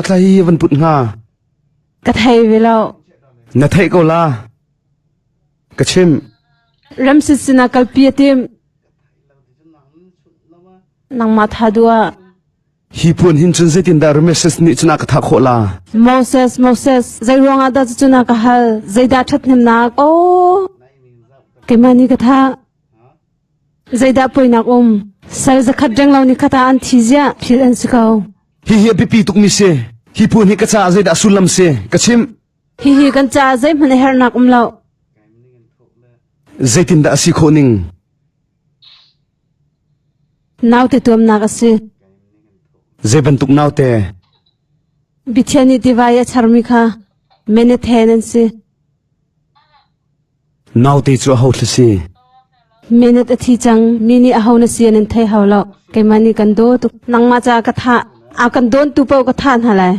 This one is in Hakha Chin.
A thla hi van put hnga? Ka thei ve lo. Na theih ko la. Ka chim. Ramsis sinah kalpi a tim. Nangmah tha duah. Hi puan hin cun zeitindah Rameses nih cun a ka thah khawh la? Moses, Moses, zei ruangah dah cucu na ka hal? Zeidah ṭhathnemnak? Oh, keimah nih ka thah. Zeidah poinak um? Sal zakhat renglo ni khat ah an thi ziah philh an si ko. Hihi a biapi tukmi si. Hi puan hi ka caah zeidah sullam si? Ka chim. Hihi kan caah zeihmanh a herhnak um lo. Zeitindah a si khawh ning? Naute tuamnak a si. Zei bantuk naute? Bithian nih tiva i a charmi kha menethen an si. Naute cu aho thla si? Menet a thi cang. Mi nih aho na si an in thei hau lo. Keimah nih kan daw tuk. Nangmah caah ka thah. A kan dawntu paoh ka thah hna lai.